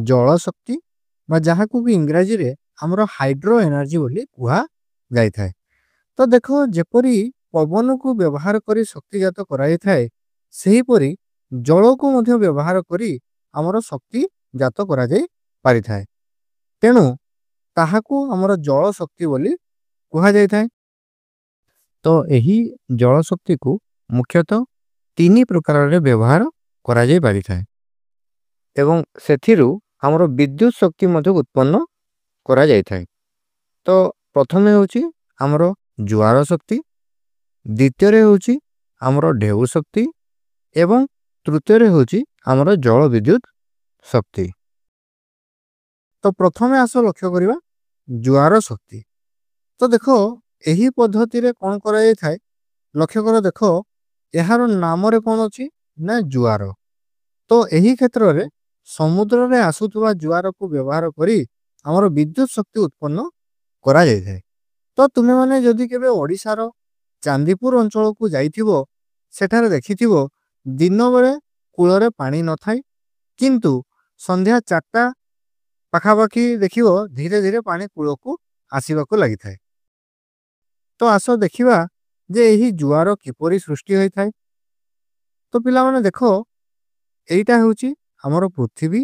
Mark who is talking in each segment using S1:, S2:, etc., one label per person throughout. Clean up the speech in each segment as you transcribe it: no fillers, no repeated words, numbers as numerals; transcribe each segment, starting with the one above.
S1: ଜଳ ଶକ୍ତି ବା ଯାହାକୁ ବି ଇଂରାଜୀରେ ଆମର ହାଇଡ୍ରୋ ଏନର୍ଜି ବୋଲି କୁହାଯାଇଥାଏ। ତ ଦେଖ, ଯେପରି ପବନକୁ ବ୍ୟବହାର କରି ଶକ୍ତିଜାତ କରାଯାଇଥାଏ, ସେହିପରି ଜଳକୁ ମଧ୍ୟ ବ୍ୟବହାର କରି ଆମର ଶକ୍ତି ଜାତ କରାଯାଇ ପାରିଥାଏ। ତେଣୁ ତାହାକୁ ଆମର ଜଳ ଶକ୍ତି ବୋଲି କୁହାଯାଇଥାଏ। ତ ଏହି ଜଳ ଶକ୍ତିକୁ ମୁଖ୍ୟତଃ ତିନି ପ୍ରକାରରେ ବ୍ୟବହାର କରାଯାଇ ପାରିଥାଏ ଏବଂ ସେଥିରୁ ଆମର ବିଦ୍ୟୁତ ଶକ୍ତି ମଧ୍ୟ ଉତ୍ପନ୍ନ କରାଯାଇଥାଏ। ତ ପ୍ରଥମେ ହେଉଛି ଆମର ଜୁଆର ଶକ୍ତି, ଦ୍ୱିତୀୟରେ ହେଉଛି ଆମର ଢେଉ ଶକ୍ତି ଏବଂ ତୃତୀୟରେ ହେଉଛି ଆମର ଜଳ ବିଦ୍ୟୁତ ଶକ୍ତି। ତ ପ୍ରଥମେ ଆସ ଲକ୍ଷ୍ୟ କରିବା ଜୁଆର ଶକ୍ତି। ତ ଦେଖ, ଏହି ପଦ୍ଧତିରେ କଣ କରାଯାଇଥାଏ ଲକ୍ଷ୍ୟ କର। ଦେଖ, ଏହାର ନାମରେ କଣ ଅଛି ନା ଜୁଆର। ତ ଏହି କ୍ଷେତ୍ରରେ ସମୁଦ୍ରରେ ଆସୁଥିବା ଜୁଆରକୁ ବ୍ୟବହାର କରି ଆମର ବିଦ୍ୟୁତ ଶକ୍ତି ଉତ୍ପନ୍ନ କରାଯାଇଥାଏ। ତ ତୁମେମାନେ ଯଦି କେବେ ଓଡ଼ିଶାର ଚାନ୍ଦିପୁର ଅଞ୍ଚଳକୁ ଯାଇଥିବ, ସେଠାରେ ଦେଖିଥିବ ଦିନ ବେଳେ କୂଳରେ ପାଣି ନଥାଏ, କିନ୍ତୁ ସନ୍ଧ୍ୟା 4ଟା ପାଖାପାଖି ଦେଖିବ ଧୀରେ ଧୀରେ ପାଣି କୂଳକୁ ଆସିବାକୁ ଲାଗିଥାଏ। ତ ଆସ ଦେଖିବା ଯେ ଏହି ଜୁଆର କିପରି ସୃଷ୍ଟି ହୋଇଥାଏ। ତ ପିଲାମାନେ ଦେଖ, ଏଇଟା ହେଉଛି ଆମର ପୃଥିବୀ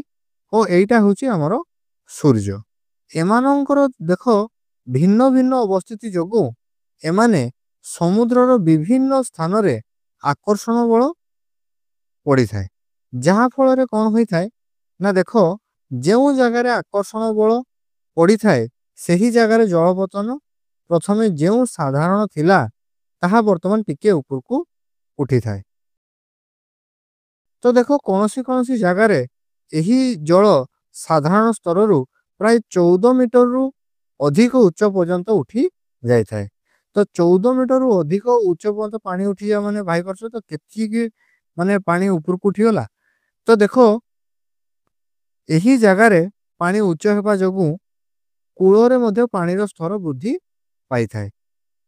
S1: ଓ ଏଇଟା ହେଉଛି ଆମର ସୂର୍ଯ୍ୟ। ଏମାନଙ୍କର ଦେଖ ଭିନ୍ନ ଭିନ୍ନ ଅବସ୍ଥିତି ଯୋଗୁଁ ଏମାନେ ସମୁଦ୍ରର ବିଭିନ୍ନ ସ୍ଥାନରେ ଆକର୍ଷଣ ବଳ ପଡ଼ିଥାଏ, ଯାହାଫଳରେ କଣ ହୋଇଥାଏ ନା ଦେଖ, ଯେଉଁ ଜାଗାରେ ଆକର୍ଷଣ ବଳ ପଡ଼ିଥାଏ ସେହି ଜାଗାରେ ଜଳପତନ ପ୍ରଥମେ ଯେଉଁ ସାଧାରଣ ଥିଲା ତାହା ବର୍ତ୍ତମାନ ଟିକେ ଉପରକୁ ଉଠିଥାଏ। ତ ଦେଖ, କୌଣସି କୌଣସି ଜାଗାରେ ଏହି ଜଳ ସାଧାରଣ ସ୍ତରରୁ ପ୍ରାୟ 14 ମିଟରରୁ ଅଧିକ ଉଚ୍ଚ ପର୍ଯ୍ୟନ୍ତ ଉଠି ଯାଇଥାଏ। ତ 14 ମିଟରରୁ ଅଧିକ ଉଚ୍ଚ ପର୍ଯ୍ୟନ୍ତ ପାଣି ଉଠିଯିବା ମାନେ ଭାବିପାରୁଛ ତ କେତିକି ମାନେ ପାଣି ଉପରକୁ ଉଠିଗଲା। ତ ଦେଖ, ଏହି ଜାଗାରେ ପାଣି ଉଚ୍ଚ ହେବା ଯୋଗୁଁ କୂଳରେ ମଧ୍ୟ ପାଣିର ସ୍ତର ବୃଦ୍ଧି ପାଇଥାଏ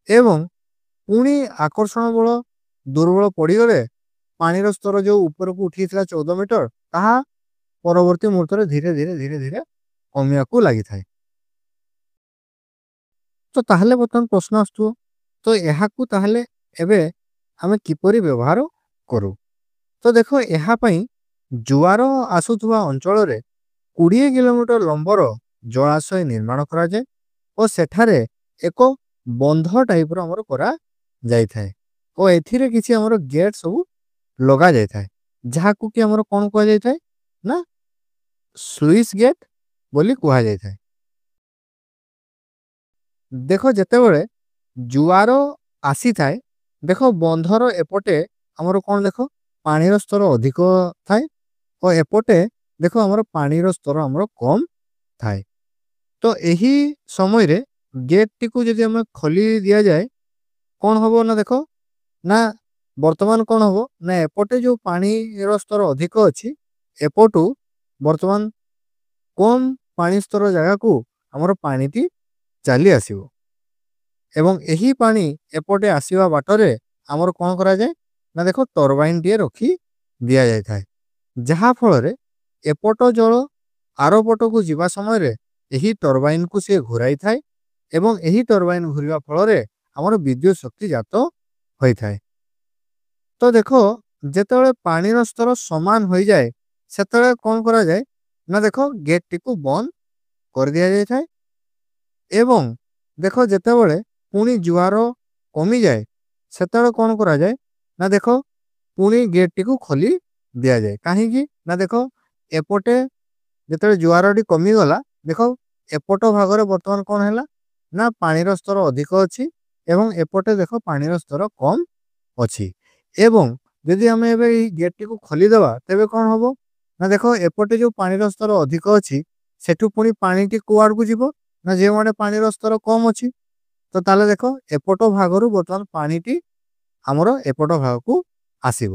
S1: ଏବଂ ପୁଣି ଆକର୍ଷଣ ବଳ ଦୁର୍ବଳ ପଡ଼ିଗଲେ ପାଣିର ସ୍ତର ଯେଉଁ ଉପରକୁ ଉଠିଥିଲା 14 ମିଟର, ତାହା ପରବର୍ତ୍ତୀ ମୁହୂର୍ତ୍ତରେ ଧୀରେ ଧୀରେ ଧୀରେ ଧୀରେ କମିବାକୁ ଲାଗିଥାଏ। ତ ତାହେଲେ ବର୍ତ୍ତମାନ ପ୍ରଶ୍ନ ଆସୁଥିବ, ତ ଏହାକୁ ତାହେଲେ ଏବେ ଆମେ କିପରି ବ୍ୟବହାର କରୁ? ତ ଦେଖ, ଏହା ପାଇଁ ଜୁଆର ଆସୁଥିବା ଅଞ୍ଚଳରେ 20 କିଲୋମିଟର ଲମ୍ବର ଜଳାଶୟ ନିର୍ମାଣ କରାଯାଏ ଓ ସେଠାରେ ଏକ ବନ୍ଧ ଟାଇପର ଆମର କରାଯାଇଥାଏ ଓ ଏଥିରେ କିଛି ଆମର ଗେଟ୍ ସବୁ ଲଗାଯାଇଥାଏ, ଯାହାକୁ କି ଆମର କଣ କୁହାଯାଇଥାଏ ନା ସୁଇସ୍ ଗେଟ୍ ବୋଲି କୁହାଯାଇଥାଏ। ଦେଖ, ଯେତେବେଳେ ଜୁଆର ଆସିଥାଏ, ଦେଖ ବନ୍ଧର ଏପଟେ ଆମର କଣ ଦେଖ ପାଣିର ସ୍ତର ଅଧିକ ଥାଏ ଓ ଏପଟେ ଦେଖ ଆମର ପାଣିର ସ୍ତର ଆମର କମ ଥାଏ। ତ ଏହି ସମୟରେ ଗେଟ୍ଟିକୁ ଯଦି ଆମେ ଖୋଲି ଦିଆଯାଏ କଣ ହବ ନା ଦେଖ ନା ବର୍ତ୍ତମାନ କଣ ହବ ନା ଏପଟେ ଯୋଉ ପାଣିର ସ୍ତର ଅଧିକ ଅଛି, ଏପଟୁ ବର୍ତ୍ତମାନ କମ ପାଣି ସ୍ତର ଜାଗାକୁ ଆମର ପାଣିଟି ଚାଲି ଆସିବ ଏବଂ ଏହି ପାଣି ଏପଟେ ଆସିବା ବାଟରେ ଆମର କଣ କରାଯାଏ ନା ଦେଖ ଟରବାଇନଟିଏ ରଖି ଦିଆଯାଇଥାଏ, ଯାହାଫଳରେ ଏପଟ ଜଳ ଆର ପଟକୁ ଯିବା ସମୟରେ ଏହି ଟରବାଇନକୁ ସେ ଘୁରାଇଥାଏ ଏବଂ ଏହି ଟରବାଇନ ଘୁରିବା ଫଳରେ ଆମର ବିଦ୍ୟୁତ ଶକ୍ତି ଜାତ ହୋଇଥାଏ। ତ ଦେଖ, ଯେତେବେଳେ ପାଣିର ସ୍ତର ସମାନ ହୋଇଯାଏ ସେତେବେଳେ କଣ କରାଯାଏ ନା ଦେଖ ଗେଟ୍ଟିକୁ ବନ୍ଦ କରିଦିଆଯାଇଥାଏ ଏବଂ ଦେଖ ଯେତେବେଳେ ପୁଣି ଜୁଆର କମିଯାଏ ସେତେବେଳେ କଣ କରାଯାଏ ନା ଦେଖ ପୁଣି ଗେଟ୍ଟିକୁ ଖୋଲି ଦିଆଯାଏ। କାହିଁକି ନା ଦେଖ ଏପଟେ ଯେତେବେଳେ ଜୁଆରଟି କମିଗଲା, ଦେଖ ଏପଟ ଭାଗରେ ବର୍ତ୍ତମାନ କଣ ହେଲା ନା ପାଣିର ସ୍ତର ଅଧିକ ଅଛି ଏବଂ ଏପଟେ ଦେଖ ପାଣିର ସ୍ତର କମ ଅଛି ଏବଂ ଯଦି ଆମେ ଏବେ ଏଇ ଗେଟ୍ଟିକୁ ଖୋଲିଦେବା ତେବେ କଣ ହବ ନା ଦେଖ ଏପଟେ ଯୋଉ ପାଣିର ସ୍ତର ଅଧିକ ଅଛି ସେଠୁ ପୁଣି ପାଣିଟି କୁଆଡ଼କୁ ଯିବ ନା ଯେଉଁଆଡ଼େ ପାଣିର ସ୍ତର କମ ଅଛି। ତ ତାହେଲେ ଦେଖ ଏପଟ ଭାଗରୁ ବର୍ତ୍ତମାନ ପାଣିଟି ଆମର ଏପଟ ଭାଗକୁ ଆସିବ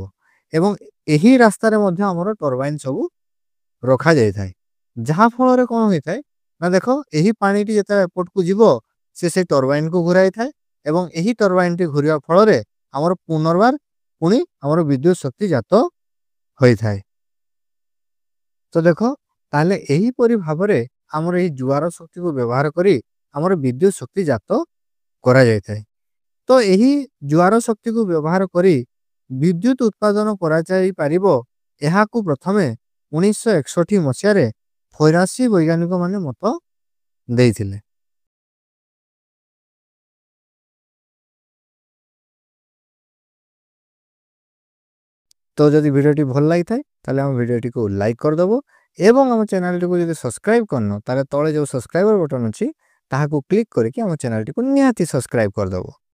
S1: ଏବଂ ଏହି ରାସ୍ତାରେ ମଧ୍ୟ ଆମର ଟରବାଇନ ସବୁ ରଖାଯାଇଥାଏ, ଯାହାଫଳରେ କଣ ହୋଇଥାଏ ନା ଦେଖ ଏହି ପାଣିଟି ଯେତେବେଳେ ଏପଟକୁ ଯିବ ସେ ସେଇ ଟରବାଇନକୁ ଘୁରାଇଥାଏ ଏବଂ ଏହି ଟରବାଇନଟି ଘୁରିବା ଫଳରେ ଆମର ପୁନର୍ବାର ପୁଣି ଆମର ବିଦ୍ୟୁତ ଶକ୍ତି ଜାତ ହୋଇଥାଏ। ତ ଦେଖ ତାହେଲେ ଏହିପରି ଭାବରେ ଆମର ଏହି ଜୁଆର ଶକ୍ତିକୁ ବ୍ୟବହାର କରି ଆମର ବିଦ୍ୟୁତ ଶକ୍ତି ଜାତ କରାଯାଇଥାଏ। ତ ଏହି ଜୁଆର ଶକ୍ତିକୁ ବ୍ୟବହାର କରି ବିଦ୍ୟୁତ ଉତ୍ପାଦନ କରାଯାଇପାରିବ, ଏହାକୁ ପ୍ରଥମେ 1961 ମସିହାରେ ଫୈରାସୀ ବୈଜ୍ଞାନିକମାନେ ମତ ଦେଇଥିଲେ। ତ ଯଦି ଭିଡ଼ିଓଟି ଭଲ ଲାଗିଥାଏ, ତାହେଲେ ଆମ ଭିଡ଼ିଓଟିକୁ ଲାଇକ୍ କରିଦେବ ଏବଂ ଆମ ଚ୍ୟାନେଲଟିକୁ ଯଦି ସବସ୍କ୍ରାଇବ୍ କରିନ, ତାହେଲେ ତଳେ ଯେଉଁ ସବସ୍କ୍ରାଇବର ବଟନ୍ ଅଛି ତାହାକୁ କ୍ଲିକ୍ କରିକି ଆମ ଚ୍ୟାନେଲଟିକୁ ନିହାତି ସବସ୍କ୍ରାଇବ୍ କରିଦେବ।